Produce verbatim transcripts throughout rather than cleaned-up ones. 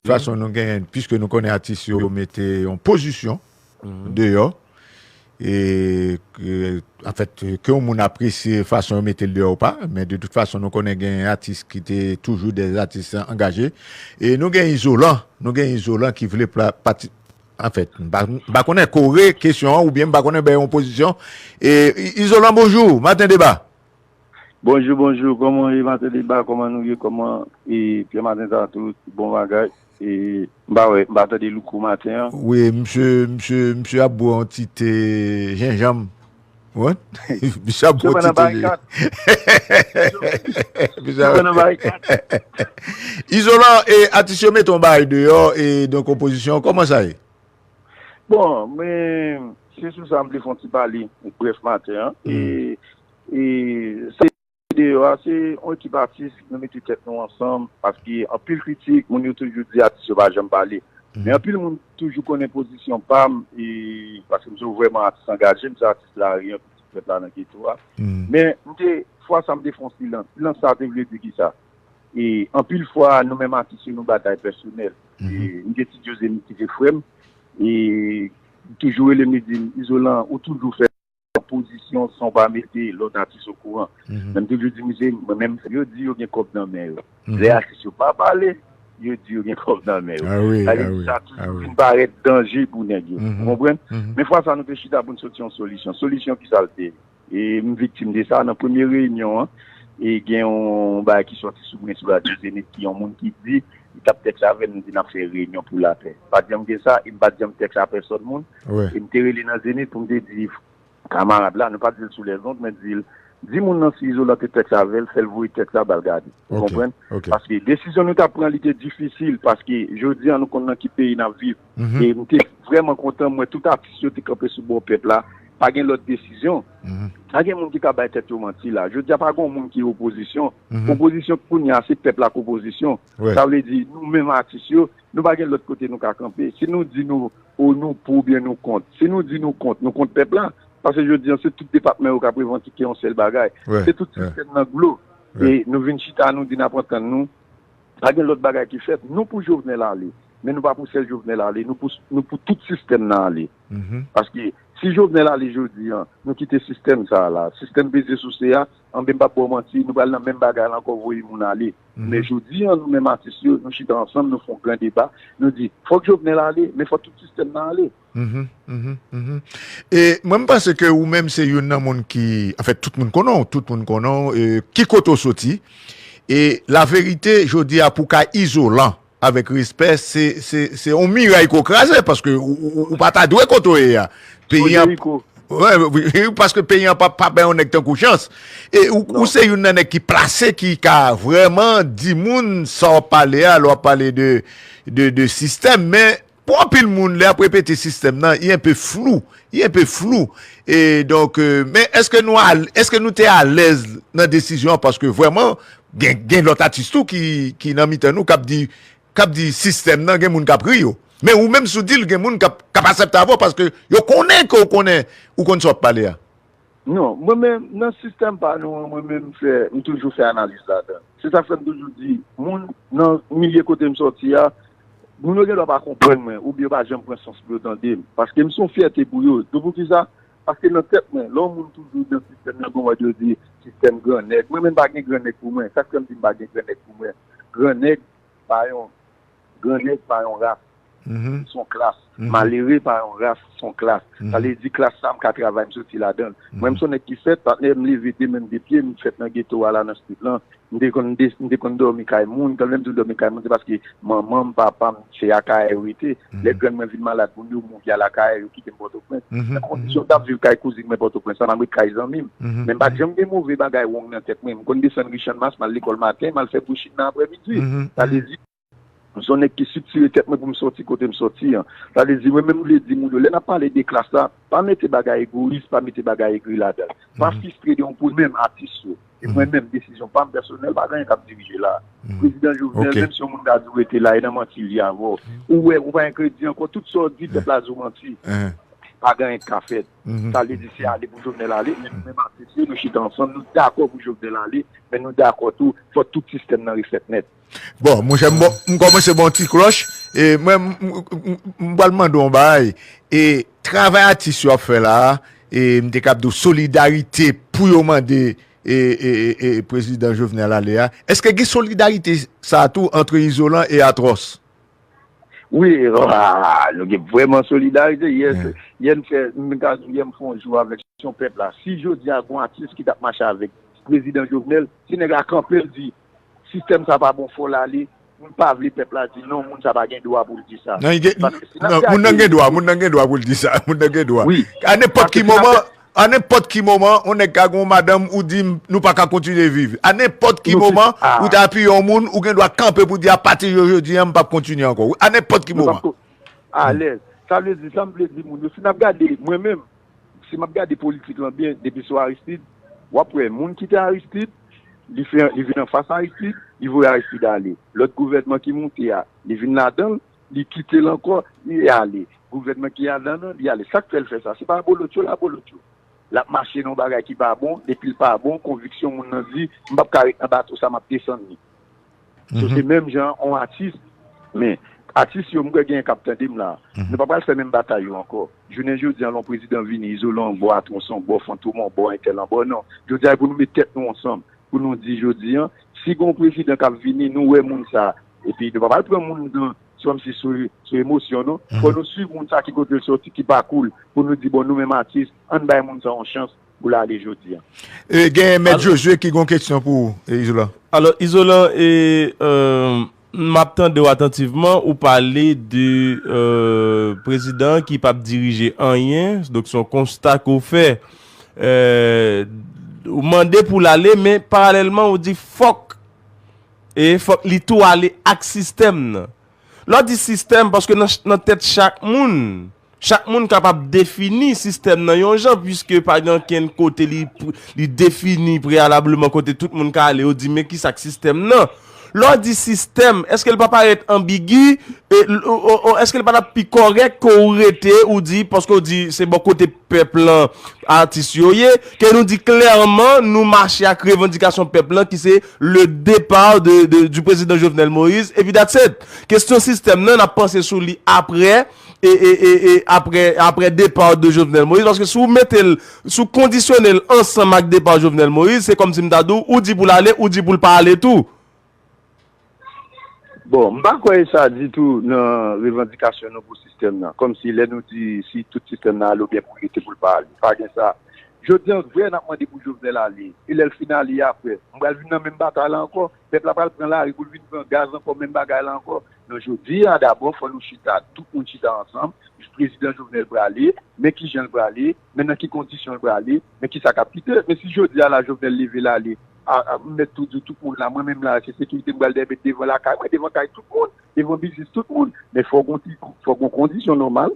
Fason nou genyen, piske nou konnen atis yo mete yon pozisyon deyò, e ke, anfèt, ke yon moun apresye fason yo mete l deyò ou pa, men de tout fason, nou konnen gen atis ki te toujou de atis angaje. E nou gen Izolan, nou gen Izolan ki vle pla- pati, anfèt, m pa, m pa konnen kore kesyon an oubyen m pa konnen bay yon pozisyon. E, I- Izolan, bonjou, Maten Deba. Bonjou, bonjou. Kòman ye, Maten Deba? Kòman nou ye? Kòman e Pyè Maten sa tou? Bon bagay. E m pa wè, m pa tande Louko maten an. Wi, msye, msye, msye ap bwè yon ti te jenjanm. Wi. Msye ap bwè yon ti te jenjanm. Izolan, e atis yo mete yon bagay deyò, e donk opozisyon, kòman sa ye? Bon, men se sou sa m vle fè yon ti pale brèf maten an. E, e se deyò a, se yon ekip atis, nou mete tèt nou ansanm, paske anpil kritik, moun yo toujou di atis yo pa janm pale. Men anpil moun toujou konnen pozisyon pa m, e, paske m se vrèman atis angaje, m se atis lari an, pitit pèp la nan geto a. Men m te, fwa sa m te fè yon silans. Silans sa te vle di kisa? E anpil fwa, nou menm atis yo, nou batay pèsonèl. E m gen ti Dyozenit ki se frè m, e toujou rele m, li di m, Izolan, ou toujou fè pozisyon san w pa mete lòt atis okouran. Men m toujou di misye, mwen menm, yo di yo gen kòb nan men yo. Lè atis yo pa pale, yo di yo gen kòb nan men yo. Sa vle di sa toujou vin parèt danje pou nèg yo. Ou konprann? Men fwa sa nou te chita pou n soti yon solisyon. Solisyon ki sa l te ye? E m viktim de sa nan premye reyinyon an. E gen yon bagay ki soti sou mwen sou radyo Zenith ki yon moun ki di li t ap tèks avè m, li di n ap fè reyinyon pou lapè. Pa t janm gen sa, e m pa t janm tèks a pèsòn moun. E m te rele nan Zenith pou m te di kamarad la, nou pa t di l sou lèzond, men di l, di moun nan si Izolan te tèks avè l, fè l voye tèks la ba l gade. Ou konprann? Paske desizyon nou t ap pran, li te difisil, paske jodi a nou konn nan ki peyi n ap viv. E m te vrèman kontan, m wè tout atis yo te kanpe sou bò pèp la, pa gen lòt desizyon. Pa gen moun ki ka bay tèt yo manti la. Jodi a pa gen yon moun ki opozisyon. Opozisyon kounye a se pèp la k opozisyon. Sa vle di nou menm atis yo, nou pa gen lòt kote nou ka kanpe. Si nou di nou o nou pou oubyen nou kont. Si nou di nou kont, nou kont pèp la. Paske jodi a se tout depatman yo k ap revandike yon sèl bagay. Se tout sistèm nan k blo. E nou vin chita nou di n ap antann nou. Pa gen lòt bagay ki fèt. Nou pou Jovenel ale. Men nou pa pou sèl Jovenel ale. Nou pou, nou pou tout sistèm nan ale. Paske si Jovenel ale jodi a, nou kite sistèm sa a la. Sistèm peze souse a, anben m p ap ba w manti, nou pral nan menm bagay la ankò, voye moun ale. Men jodi a, nou menm atis yo, nou chita ansanm, nou fè yon gran deba, nou di, fòk Jovenel ale, men fòk tout sistèm nan ale. E mwen, m panse ke ou menm se youn nan moun ki, anfèt, tout moun konnen w, tout moun konnen w, e, ki kote w soti. E laverite, jodi a, pou ka Izolan, avèk respè, se, se, se yon miray ke w kraze, paske ou, ou, ou pa ta dwe kote w ye a. Peyi an, wi, paske peyi an pa, pa bay yon nèg tankou w chans. E ou, ou se youn nan nèg ki plase, ki ka vrèman di moun sa w ap pale a, lè w ap pale de, de, de sistèm, men pou anpil moun, lè y ap repete sistèm nan, li enpe flou, li enpe flou. E donk, e, men èske nou al-, èske nou te alèz nan desizyon an? Paske vrèman, gen, gen lòt atis tou ki, ki nan mitan nou k ap di, k ap di sistèm nan, gen moun k ap ri yo. Men ou menm si w di l, gen moun k ap, k ap aksepte avè w paske yo konnen ke w konnen, ou konn sa w ap pale a. Non, mwen menm, nan sistèm pa nou an, mwen menm, m fè, m toujou fè analiz ladan. Se sa k fè m toujou di, moun nan milye kote m sòti a, moun yo gendwa pa konprann mwen, oubyen yo pa janm pran sans pou yo tande m. Paske m se yon fyète pou yo. Tou poukisa? Paske nan tèt mwen, lè yon moun toujou nan sistèm nan, gon mòd yo di, sistèm gran nèg. Mwen menm, m pa gen gran nèg pou mwen. Sa k fè m di m pa gen gran nèg pou mwen? Gran nèg pa yon, gran nèg pa yon ras. Se yon klas. Malere pa yon ras, se yon klas. Sa vle di klas sa, m ka travay, m soti ladan l. Mwen, m se yon nèg ki fèt, patnè, m leve de men m de pye, m fèt nan geto a la, nan street lan. M te konn de-, m te konn dòmi kay moun. Kan lè m di w dòmi kay moun, se paske manman m, papa m, se Akayè yo rete. Lè grann mwen vin malad, moun yo mouri al Akayè, yo kite m Pòtoprens. Nan kondisyon m t ap viv kay kouzin mwen Pòtoprens la, m al ret kay zanmi m. Men m pa t janm gen move bagay wrong nan tèt mwen. M konn desann Richannmas, m al lekòl maten, m al fè bouching nan aprèmidi. Sa vle di, m se yon nèg ki estrikti tèt mwen pou m sòti kote m sòti an. Sa vle di, mwen menm, m vle di moun yo, lè n ap pale de klas la, pa mete bagay egoyis, pa mete bagay egri ladan l. Pa fistre de yon pwoblèm atis yo. E mwen menm, desizyon pa m pèsonèl, pa gen anyen k ap dirije la. Prezidan Jovenel, menm si yon moun ka di w rete la, e nan manti li avè w. Ou wè, ou pa gen kredi ankò, tout sa w di, pèp la di w manti. Pa gen anyen k ka fèt. Sa vle di, se ale pou Jovenel ale, men nou menm atis yo, nou chita ansanm, nou dakò pou Jovenel ale, men nou dakò tou, fòk tout sistèm nan refèt nèt. Bon, monchè, m, bon, m kòmanse ba w ti klòch. E mwen, m- m- m- m pral mande w yon bagay. E travay atis yo ap fè la a, e m te kab di w solidarite pou yo mande e, e, e, e prezidan Jovenel ale a. Èske gen solidarite sa a tou antre Izolan e Atwòs? Wi, ah, nou gen vrèman solidarite. Yè, yè n fè, m ka di w, yè m fè yon jou avèk Aksyon Pèp la. Si jodi a gon atis ki t ap mache avèk prezidan Jovenel, si nèg la kanpe l di sistèm sa pa bon, fò l ale, m pa vle pèp la di non, moun sa pa gen dwa pou l di sa. Non, gen, Paske si n ap non, moun nan gade gen dwa, moun nan gen dwa pou l di sa. Moun nan gen dwa. Wi. A nenpòt Paske ki si n ap moman, gade a nenpòt ki moman, yon nèg ka gen yon madanm ou di nou pa ka kontinye viv. A nenpòt ki Nou moman, ah. ou ta apiye yon moun, ou gen dwa kanpe pou di apati de jodi a, m p ap kontinye ankò. A nenpòt ki Nou moman. p ap ko- Alèz. Sa vle di, sa m vle di moun yo, si n ap gade, mwen menm, si m ap gade politik lan byen, depi sou Aristide, w ap wè moun kite Aristide, li fè, li vin anfas Aristide, li voye Aristide ale. Lòt gouvènman ki moute a, li vin ladan l, li kite l ankò, li ale. Gouvènman ki ladan l, li ale. Sa k fè l fè sa? Se pa abolotcho l abolotcho. L ap mache nan yon bagay ki pa bon, depi l pa bon, konviksyon moun nan di, m p ap ka ret nan bato sa, m ap desann li. So se menm jan yon atis, men atis yo, m kwè genyen k ap tande m la. Nou pa pral fè menm batay yo ankò. Jounen jodi a, lè yon prezidan vini, Izolan, bò Atwòs, bò Fantom, bò entèl, bò non. Jodi a, e pou nou met tèt nou ansanm, pou nou di jodi a, si gen yon prezidan k ap vini, nou wè moun sa, epi nou pa pral pran moun nan sou, kòmsi sou, sou emosyon, non. Fò nou swiv moun sa ki kote l soti, ki pakou l, pou nou di, bon, nou menm atis, ann bay moun sa yon chans pou l ale jodi a. E, gen Mèt Jozye ki gon kesyon pou ou, e, Izolan. Alò, Izolan, e, euh, m ap tande w atantivman, ou pale de, euh, prezidan ki p ap dirije anyen, donk se yon konsta ke w fè. Euh, ou mande pou l ale, men paralèlman, ou di fòk, e fòk li tou ale ak sistèm nan. Lè w di sistèm, paske nan, nan tèt chak moun, chak moun kapab defini sistèm nan yon jan, piske pa gen ankenn kote li, li defini preyalableman kote tout moun ka ale, yo di, men kisa k sistèm nan? Lè w di sistèm, èske l pa parèt anbigi? E, o, o, o, èske l pa t ap pi kòrèk ke w rete, ou di, paske w di se bò kote pèp lan, atis yo ye, ke nou di klèman, nou mache ak revandikasyon pèp lan, ki se le départ de, de, du président Jovenel Moïse, epi that's it. Kesyon sistèm nan, n ap panse sou li apre, e, e, e, e apre, apre depa de Jovenel Moïse, paske si w mete l, si w kondisyone l ansanm ak depa Jovenel Moïse, se kòmsi m ta di w, ou di pou l ale, ou di pou l pa ale tou. Bon, m pa kwè sa ditou nan revandikasyon nou pou sistèm nan. Kòmsi lè nou di si tout sistèm nan ale oubyen pou l rete pou l pa ale. Pa gen sa. Jodi a, vre n ap mande pou Jovenel ale. E lè l fin ale apre, m pral vin nan menm batay la ankò. Pèp la pral pran lari pou l vin pran gaz ankò, menm bagay la ankò. Non, jodi a, dabò, fò nou chita, tout moun chita ansanm. Prezidan Jovenel prale, men kijan l prale, men nan ki kondisyon l prale, men kisa k ap kite. Men si jodi a la Jovenel leve l ale, a, a, m mèt tou di tout moun la, mwen menm la, se sekirite m pral dèyè met devan lakay mwen, devan kay tout moun, devan biznis tout moun. Men fò gon ti, fò gon kondisyon nòmal.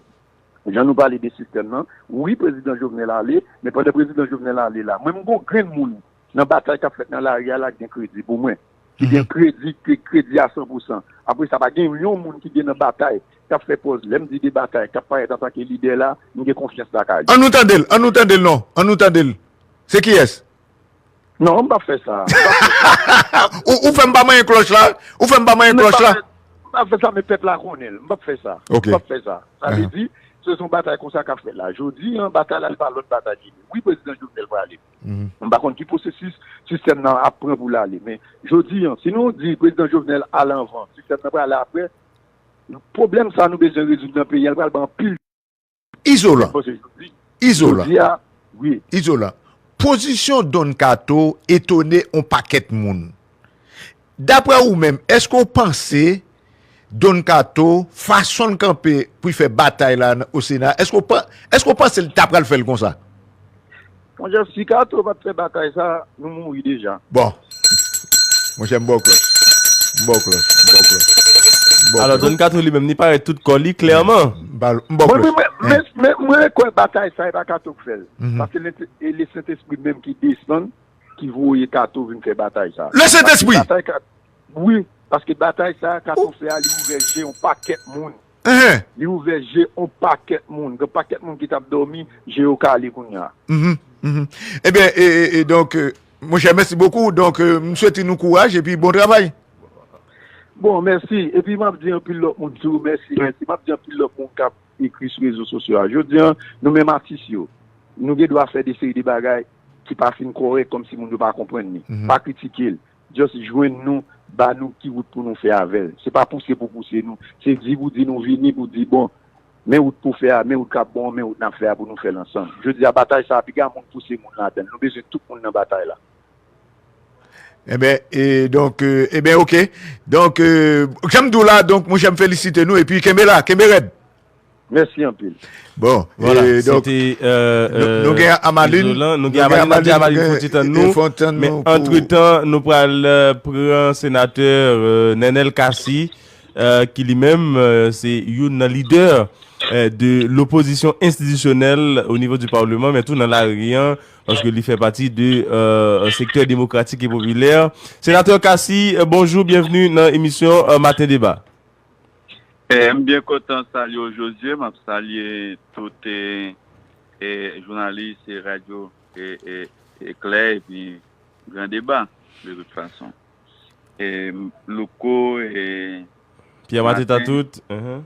Jan nou pale de sistèm nan, wi, prezidan Jovenel ale, men pandan prezidan Jovenel ale la, mwen m gon grenn moun nan batay k ap fèt nan lari a la k gen kredi pou mwen. Ki gen kredi, ki kredi a san pou san. Apre sa, pa gen yon moun ki gen nan batay k ap fè pòz. Lè m di de batay, k ap parèt antanke lidè la, m gen konfyans lakay li. An nou tande l, an nou tande l non, an nou tande l. Se kiyès? Non, m p ap fè sa. Ou, ou fè m pa manyen klòch la? Ou fè m pa manyen klòch la? M p ap fè sa, men pèp la konnen l. M p ap fè sa. M p ap fè sa. Sa vle di, se yon batay konsa k ap fèt la. Jodi a, batay la, se pa lòt batay li ye. Wi, prezidan Jovenel prale. M pa konn ki pwosesis sistèm nan ap pran pou l ale. Men, jodi a, si nou di prezidan Jovenel ale anvan, sistèm nan prale apre, pwoblèm sa nou bezwen rezoud nan peyi a, l pral bay anpil Izolan. Izolan. Jodi a, wi. Izolan. Pozisyon Don Kato etone yon pakèt moun. Daprè ou menm, èske w panse Don Kato, fason l kanpe pou l fè batay la o Sena, èske w pa, èske w panse l ta pral fè l konsa? Monchè, si Kato pa t fè batay sa, nou mouri deja. Bon. Monchè, m ba w klòch. M ba w klòch. M ba w klòch. M ba w klòch. Alò, Don Kato li menm, li parèt tout kò li, klèman. M ba w klòch. Mwen, mwen, mwen, mwen, mwen kwè batay sa, e pa Kato k fè l. Paske e Lesentespri menm ki desann, ki voye Kato vin fè batay sa. Lesentespri! Paske batay Kato, wi, paske batay sa, Kato fè a, li ouvè je yon pakèt moun. Li ouvè je yon pakèt moun. Gen pakèt moun ki t ap dòmi, je yo kale kounye a. Ebyen, e, e, e donk, e, monchè, mèsi bokou. Donk, e, m swete nou kouraj epi bon travay. Bon, mèsi. Epi m ap di anpil lòt moun tou, mèsi, mèsi. M ap di anpil lòt moun k ap ekri sou rezo sosyo a. Jodi a, nou menm atis yo, nou gen dwa fè de seri de bagay ki pa fin kòrèk, kòmsi moun yo pa konprann li. Mhm. Pa kritike l. Just jwenn nou, ba nou ki wout pou nou fè avè l. Se pa pouse pou pouse nou. Se di pou di nou vini, pou di, bon, men wout pou fè a, men wout k ap bon, men wout n ap fè a pou nou fè l ansanm. Jodi a, batay sa a, piga moun pouse moun ladan l. Nou bezwen tout moun nan batay la. Enben, e donk, e, enben, oke. Donk, e, jan m di w la, donk, monchè, m felisite nou, epi kenbe la, kenbe rèd. Mèsi anpil. Bon, vwala, e, donk, se te, e, nou, nou gen Amalin, Izolan, nou gen Amalin, n ap di Amalin fon ti tann nou, men antretan, nou pral, e, pran senatè, e, Nenel Cassy, e, ki li menm, e, se youn nan lidè, e, de lopozisyon enstitisyonèl o nivo di Palman, men tou nan lari a, paske li fè pati de, e, sektè demokratik e popilè. Senatè Cassy, e, bonjou, byenvni nan emisyon, e, Maten Deba. E, m byen kontan salye w, Jozye. M ap salye tout, e, e, jounalis e radyo, e, e, Eklè epi Gran Deba, de tout fason. E, Louko, e, Pierre Martin, Martin, Tatout, mhm.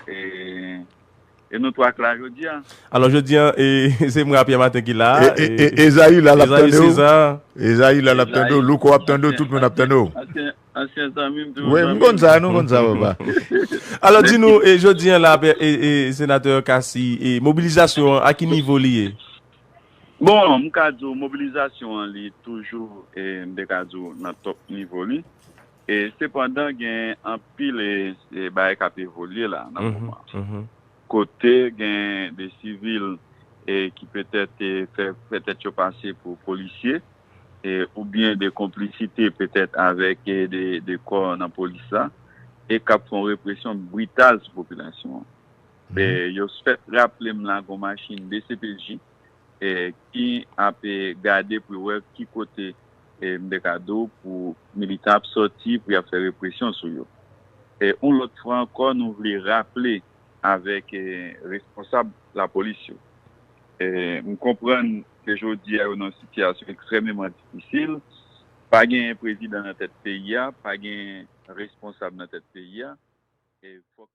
E, e nou twa k la jodi a. Alò, jodi a, e, se mwen, Pierre Martin, ki la, e, e, e, e, Ezayi la, l ap Ezayi tande w. César. Ezayi la, l ap tande w. Ezayi, Louko ap tande w, tout moun ap tande w. Ansyen, ansyen zanmi m, toujou zanmi m. Wi, m konn sa, nou konn sa, papa. Alò, di nou, e, jodi a la, e, e, senatè Cassy, e, mobilizasyon an, a ki nivo li ye? Bon, m ka di w, mobilizasyon an, li toujou, e, m te ka di w, nan top nivo li. E, sepandan, gen anpil, e, e, bagay k ap evolye la, nan moman an. Kote gen de sivil, e, ki petèt, e, fè, fè tèt yo pase pou polisye, e, oubyen de konplisite petèt avèk, e, de, de kò nan polis la, e k ap fè yon represyon brital sou popilasyon an. E, yo fèk raple m la, gon machin D C P J, e, ki ap, e, gade pou wè ki kote, e, m te ka di w, pou militan ap sòti, pou y ap fè represyon sou yo. E, yon lòt fwa ankò, nou vle raple avèk, e, responsab lapolis yo. E, m konprann ke jodi a yo nan yon sitiyasyon ekstrèmeman difisil. Pa gen prezidan nan tèt peyi a, pa gen responsab nan tèt peyi a. E fòk